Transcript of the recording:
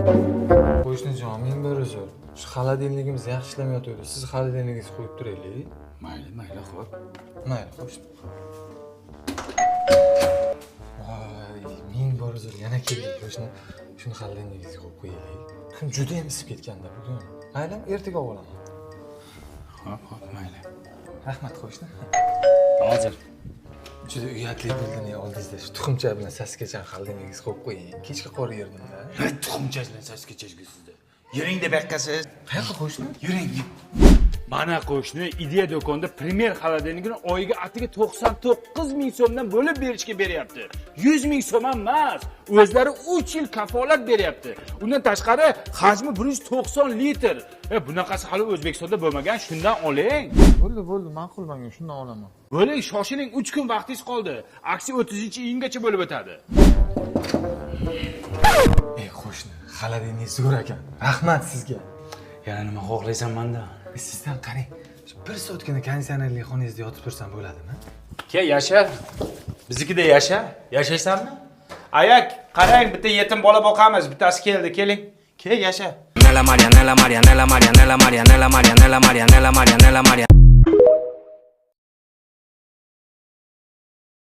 Qo'shnijon, ming bir uzr. Shu холодильник imiz yaxshi ishlamayotgandi. Siz холодильник ingizni qo'yib turaylik. Mayli, mayli, xo'p. Mayli, qo'shni. Voy, ming bor uzr, yana keldik, qo'shni. Shuni холодильник ingizga qo'yib qo'yaylik. Kun juda ham isib ketganda bugun. Mayli, ertaga olib olaman. Xo'p, mayli. Rahmat, qo'shni. Hozir. Juda uyatli bo'ldi ne oldingizda shu tuxumcha bilan saskachani холодильник ingizga qo'yib qo'ying. Kechga qor yerdimda. Tuxumcha bilan saskacha sizda. Yuring deb yoqqasiz. Qayoqqa, qo'shni? Yuring. Mana, qo'shni, Ideya do'konida Premier холодильник ini oyiga atiga 99 ming so'mdan bo'lib berishga beryapti. 100 ming so'm ham emas. O'zlari 3 yil kafolat beryapti. Undan tashqari hajmi 190 litr. Bunaqasi hali O'zbekistonda bo'lmagan, shundan oling. Bo'ldi, bo'ldi, ma'qul menga, shundan olaman. Bo'ling, shoshiling, 3 kun vaqtingiz qoldi. Aksiya 30-iyungacha bo'lib o'tadi. Ey qo'shni, холодильник zo'r ekan. Rahmat sizga. Yana nima xohlaysan mandan? Sizdan qarang, shu bir soatgina konditsionerli xonangizda yotib tursam bo'ladimi? Ke, yasha. Biznikida yasha. Yashaysanmi? Aya, qarang, bitta yetim bola boqamiz. Bittasi keldi, keling. Ke, yasha. Nella Marianella, Marianella, Marianella, Marianella, Marianella, Marianella, Marianella, Marianella.